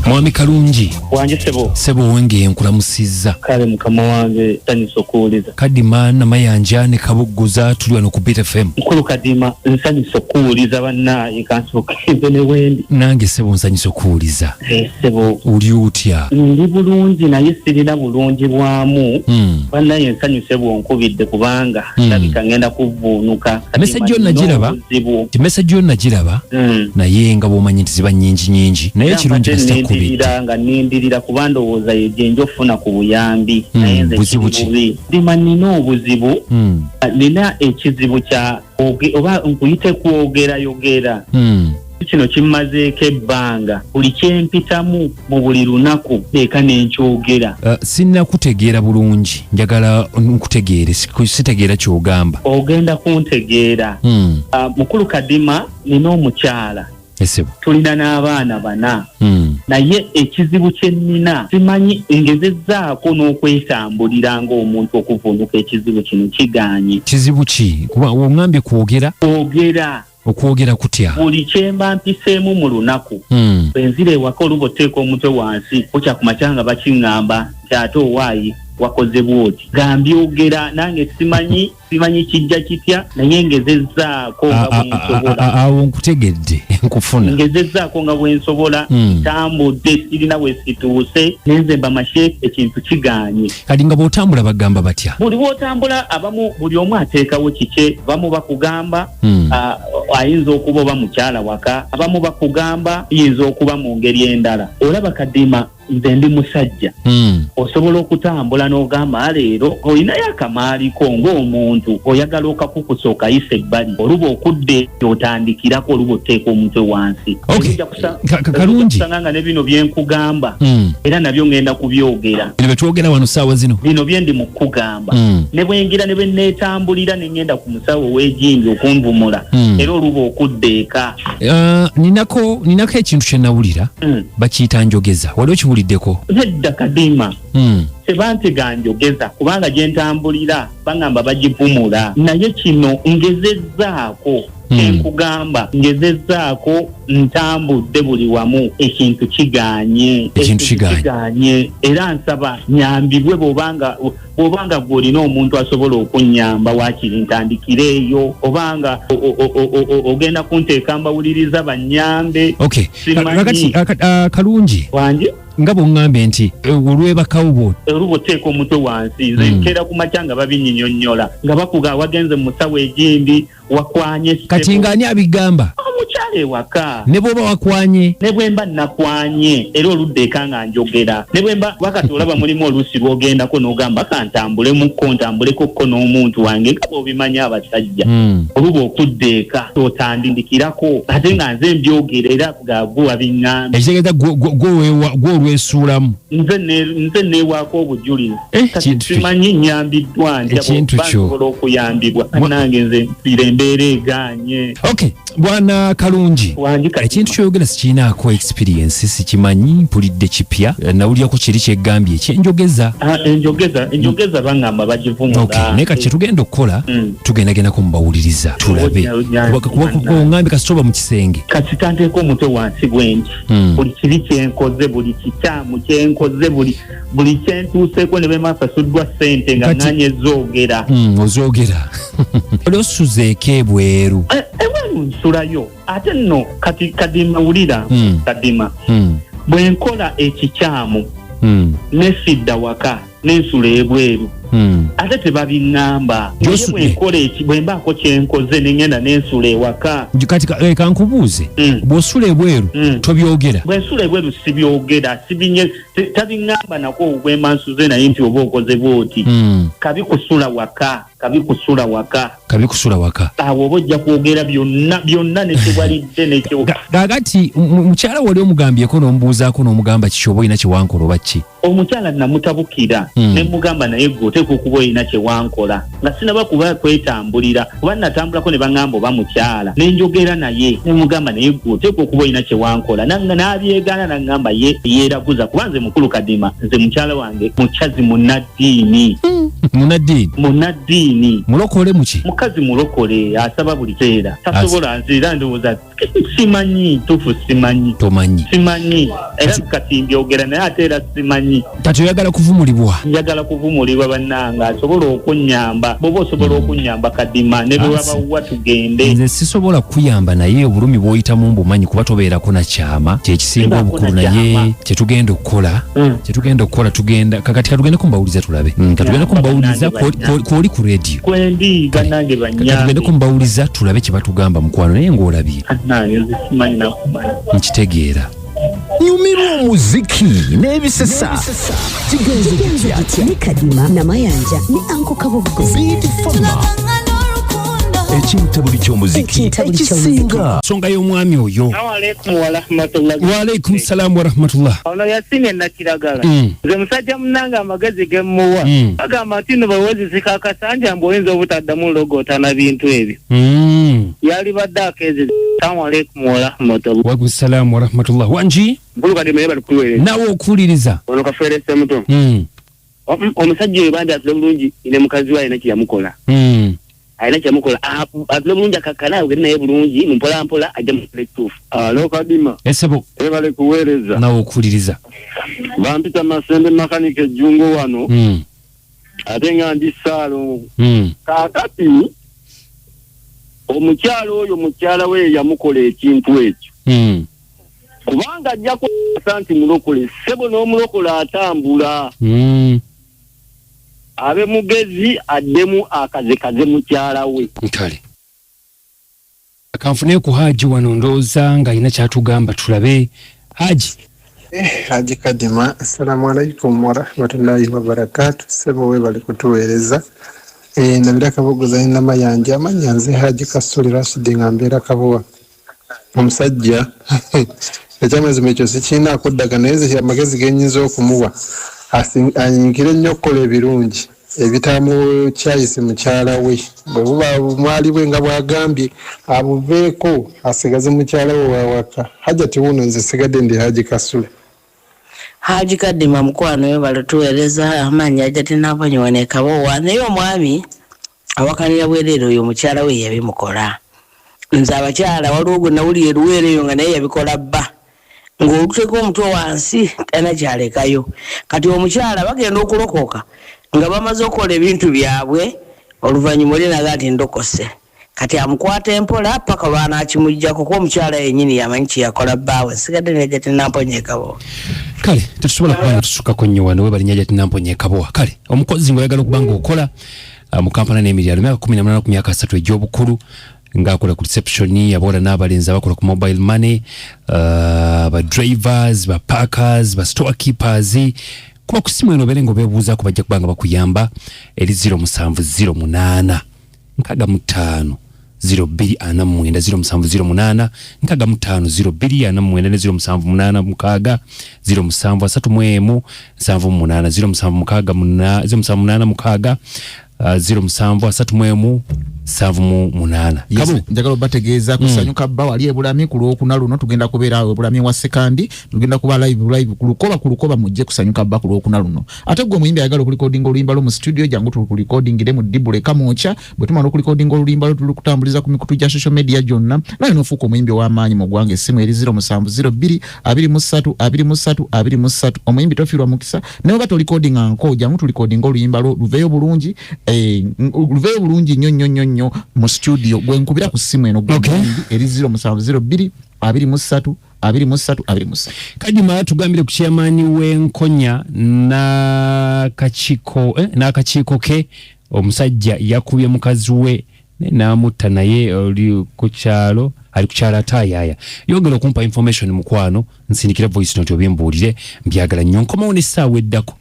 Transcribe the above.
Mwami Kalungi. Wange sebo. Sebo wenge nkulamusizza. Kale mukama wange nsanyusa okuwuliza. Kadima Namayanja ne Kabugguza tuli wano ku Beat FM. Mukulu Kadima nsanyusa okuwuliza bannaaye kansooke nze ne wendi. Nange sebo nsanyusa okuwuliza. Eh, sebo. Oli otya? Ndi bulungi naye sirina bulungi bwamu. Bannaye nsanyuse bw'onkubidde kubanga ndabika ngenda kuvvuunuka. Message yo nagiraba. Ti message yo nagiraba. Naye nga bw'omanyi nti ziba nnyingi nnyingi naye ekirungi kasita kkubidde. Nga nnindirira kuba ndowooza ye gye nja okufuna ku buyambi. Naye nze Buzibu ki? bubi. Dima nnina obuzibu. Nnina ekizibu kya oba nkuyite kwogerayogera. Kino kimmazeeko ebbanga. Buli kye mpitamu mu buli lunaku eka ne nkyogera. Sinnakutegeera bulungi, njagala nkutegeere, sitegeera ky'ogamba. Ogenda kuntegeera. Mukulu Kadima, nina omukyala. Esebo. Tulina n'abaana 4. Naye ekizibu kye nnina simanyi, ngezezzaako n'okwetambulira ng'omuntu okuvvuunuka ekizibu kino kigaanye. Kizibu ki? Kuba oŋŋambye kwogera. Kwogera. Okwogera kutya? Buli kye mba mpiseemu mu lunaku. Bwe nzira ewaka oluba oteeka omutwe wansi, bukya ku makya nga bakiŋŋamba nti ate owaaye wakoze bw'oti. Nga mbyogera nange simanyi simanyi kijja kitya naye ngezezzaako nga bwe nsobola. Awo nkutegedde, nkufuna. Ngezezzaako nga bwe nsobola, ntambudde sirina we situuse naye nze mba mashe ekintu kigaanye. Kati nga bw'otambula bagamba batya? Buli bw'otambula abamu buli omu ateekawo kikye, abamu bakugamba ayinza okuba oba mukyala waka, abamu bakugamba yinza okuba mu ngeri endala. Olaba Kadima, nze ndi musajja. Osobola okutambula n'ogamba leero olinayo akamaaliko ng'omuntu oyagala okakukusa okayisa ebbali, oluba okudda otandikirako oluba oteeka omutwe wansi. Kalungi. Kusanga nga ne bino bye nkugamba era nabyo ngenda kubyogera. Bino bye twogera wano ssaawa zino. Bino bye ndi mu kukugamba. Ne bwe ngira ne bwe neetambulira ne ngenda ku musawo ow'egindi okunvumula era oluba okudda eka. Ninako ekintu kye nawulira bakiyita njogeza, wali okiwuliddeko? Nedda Kadima. Tebantega njogeza kubanga gye ntambulira bangamba bagivumula, naye kino ngezezzaako. Kyenkugamba ngezezzaako, ntambudde buli wamu ekintu kigaanye. Ekintu kigaanye. Era nsaba nyambibwe, bw'obanga gwe olina omuntu asobola okunnyamba waakiri ntandikire eyo, obanga ogenda kunteeka mbawuliriza bannyambe. Okay. Kakati Kalungi. Wange. Nga bw'oŋŋambye nti olwebakawo bw'oti. Oluba oteeka omutwe wansi. Nze nkeera ku makya nga babinyinyonnyola nga bakuga wagenze mu musawo egindi wakwanye. Kati nga ani abigamba? Omukyala ewaka. Ne bw'oba wakwanye? Ne bwe mba nakwanye era oludda eka nga njogera. Ne bwe mba wakati olaba mulimu oluusi lw'ogendako n'ogamba kantambulemukko ntambuleko ko n'omuntu wange nga bw'obimanyi abasajja. Oluba okudda eka otandikirako ate nga nze mbyogera era gwe wabiŋŋambye. Ekitegeeza gwe olwesuulamu. Nze neewaako obujulizi. Simanyi nyambiddwa ntya nsobola okuyambibwa. Nange nze mpulira embeera egaanye. Okay, Bwana Kalungi, ekintu ky'oyogera sikirinaako experience, sikimanyi, mpulidde kipya, nawulirako kiri kyeggambye ekyenjogeza. Enjogeza bangamba bagivumula. Okay, naye kati kyetugenda okukola, tugendagendako mubawuliriza tulabe. Kuba oŋŋambye kasita oba mu kisenge. Kasita nteeka omutwe wansi bwenti. Buli kibi kyenkoze, buli kikyamu kyenkoze, buli kyentuuseeko ne bwe nsasuddwa ssente nga ŋŋanye zoogera. Ozoogera. Oli osuzeeko ebweru? Ebweru nsulayo. Ate nno kati Kadima wulira, Kadima. Bwe nkola ekikyamu, nesidda waka nensula ebweru. Ate tebabiŋŋamba. Naye bwe nkola bwe mbaako kyenkoze ne ŋŋenda nensula ewaka. Kati kankubuuze, bw'osula ebweru tobyogera? Bwe nsula ebweru sibyogera, tabiŋŋamba nako bwe mba nsuze naye nti oba okoze bw'oti. Kabi kusula waka, kabi kusula waka. Kabi kusula waka. Awo oba ojja kwogera byonna byonna ne kye ne kye. Kaakati mukyala wali omugambyeko n'omubuuzaako n'omugamba kiki oba olina kye wankola oba ki? Omukyala namutabukira ne mugamba, naye gwe oteekwa okuba olina kye wankola nga sinaba kuba kwetambulira, kuba natambulako ne baŋŋamba oba mukyala, ne njogera naye ne mugamba, naye gwe oteekwa okuba olina kye wankola. N'abyegaana, naŋŋamba ye yeeraguza, kuba nze mukulu Kadima, nze mukyala wange mukyazi munnaddiini. Munnaddiini? Munnaddiini. Mulokole muki? Mukazi mulokole, asaba buli kiseera, tasobola. Nze era ndowooza simanyi tuufu, simanyi. Tomanyi? Simanyi, era kati mbyogera naye ate era simanyi. Kati oyagala kuvumulibwa? Njagala kuvumulibwa, bannange. Asobola okunnyamba, bwoba osobola okunnyamba Kadima, ne bwe wabawwa tugende. Nze sisobola kukuyamba, naye obulumi bw'oyitamu mbumanyi, kuba tobeerako na kyama, kyekisinga Sibaako obukulu. na Naye kyama. Kyetugenda okukola, tugenda kakati katugende kumbawuliza tulabe. Katugende kumbawuliza. Bannange. Kwoli ku radio? Kwendi, bannange. Katugende banyambe. kumbawuliza tulabe kye batugamba, mukwano, naye ng'olabye. Bannange, nze simanyi nakumanyi. Nkitegeera. Nyumirwa omuziki n'ebisesa. Kigenze gitya? Ne Kadima Namayanja ne Anko Kabogo. Beat Fama, ekintabuli ky'omuziki Ekintabuli ky'omuziki. ekisinga. Nsonga y'omwami oyo. Alaikum warahmatullah. Waalaikum salaamu warahmatullah. Ono Yasinye Nakiragala. Nze musajja munange, amagezi gemmuwa, agamba nti no bwewezizika akasanja mbu oyinza obutaddamu logootana bintu ebyo. Yalibadde akeezi. Salamu alaikum warahmatullah. Waalaikum salaamu warahmatullah. Wangi? Mukulu Kadima, ye bali kutuweereza. Nawe okuwuliriza. Ono Kafeere Semuto. Omusajja oyo bambi atule bulungi ne mukazi we, alina kyeyamukola. Alina kyeyamukola. Ah, atule bulungi, akakkana, ayogere naye bulungi mu mpola mpola, ajja mukola ekituufu. Alo Kadima. Esebo. Ebale kuweereza. Nawe okuwuliriza. Bampita Masembe, makanika ejjungo wano, ate nga ndi Ssaalongo. Kaakati omukyalo oyo, mukyala we yamukola ekintu ekyo, kubanga ajja kwasa nti mulokole, ssebo, n'omulokole atambula. Abe mugezi, addemu akazekaze mukyala we. Kale kanfune ku Haji wano, ndowooza ng'alina kyatugamba. Tulabe Haji. Eh, Haji Kadima, assalamu alaikum warahmatullahi wabarakatu. Ssebo, webali kutuweereza. Eh, nabira Kabogoza Namayanja, amanya nze Haji Kasuli Rashidi, nga mbeera Kabowa. Omusajja ekyamazima ekyo sikiinaako ddagala, naye nze amagezi genyinza okumuwa, anyiikire nnyo okukola ebirungi ebitamukyayise mukyala we. Bwe buba bumwali bwe nga bwagambye, abuveeko, asigaze mukyala we wawaka. Hajati wuno, nze sigadde ndi Haji Kasule. Haji Kadima mukwano, webale tuweereza. Amaanyi ajja tenaabonyiwa Kabowa, naye omwami awakanira bwereere. Oyo omukyala we yabimukola. Nze abakyala, waliwo gwe nawulira eruweero eyo nga naye yabikola bba, ng'oluteeka omutwe wansi talina kyalekayo. Kati omukyala bagenda okulokoka nga bamaze okukola ebintu byabwe, oluvannyuma oli naga nti ndokose. Kati amukwata empola paka lwanakimuggyako, kuba omukyala yennyini yamanyi kyeyakola bbaawe. Nsigadde nejja tenamponya ekabowa. Kale tetusobola kuba nga tusukako nnyo wano. Webali nyaja tinamponya ekabowa. Kale omukozi ngaoyagala okuba nga okola mu Kampala n'emiryalo, myaka 18 ku myaka 30 egy'obukulu, ng'akola ku reception, abawala n'abalenzi abakola ku mobile money, ba drivers, ba packers, ba store keepers, kuba ku simu eno obeere nga obeebuuzaako, bajja kuba nga bakuyamba eri 0708 65 0249, 0708 65 0249 ne 0786 07 31 78, 0768 0786 07 31 78. Yes, Kabu. Njagala obategeeza kusanyuka bba wali ebulami ku Lwokuna luno. Tugenda kubeera awo ebulami wa Sekandi, tugenda kuba live live ku Lukoba, ku Lukoba. Mujje kusanyuka bba ku Lwokuna luno. Ate gwe omuyimbi ayagala okulikodinga oluyimba lwo mu studio, jangu tukulikodingire mu Dibule Kamwokya. Bwe tumala okulikodinga oluyimba lwo, tulukutambuliza ku mikutu gya social media gyonna, naye n'ofuuka omuyimbi ow'amaanyi mu ggwanga. Essimu eri 0702 23 23 23. Omuyimbi tofiirwa mukisa, naye oba tolikodinga nko, jangu tulikodinga oluyimba lwo luveeyo bulungi, luveeyo bulungi nnyo nnyo nnyo nnyo mu studio. Gwe nkubira ku ssimu eno, gwe omuyimbi, eri 0702 23 23 23. Kajuma, tugambire ku chairman w'enkonya n'akakiiko ke. Omusajja yakubye mukazi we n'amutta, naye oli ku kyalo, ali ku kyalo ataayaaya. Yongera okumpa information, mukwano, nsindikira voice note obimbuulire, mbyagala nnyo. Nkomawo n'essaawa eddako.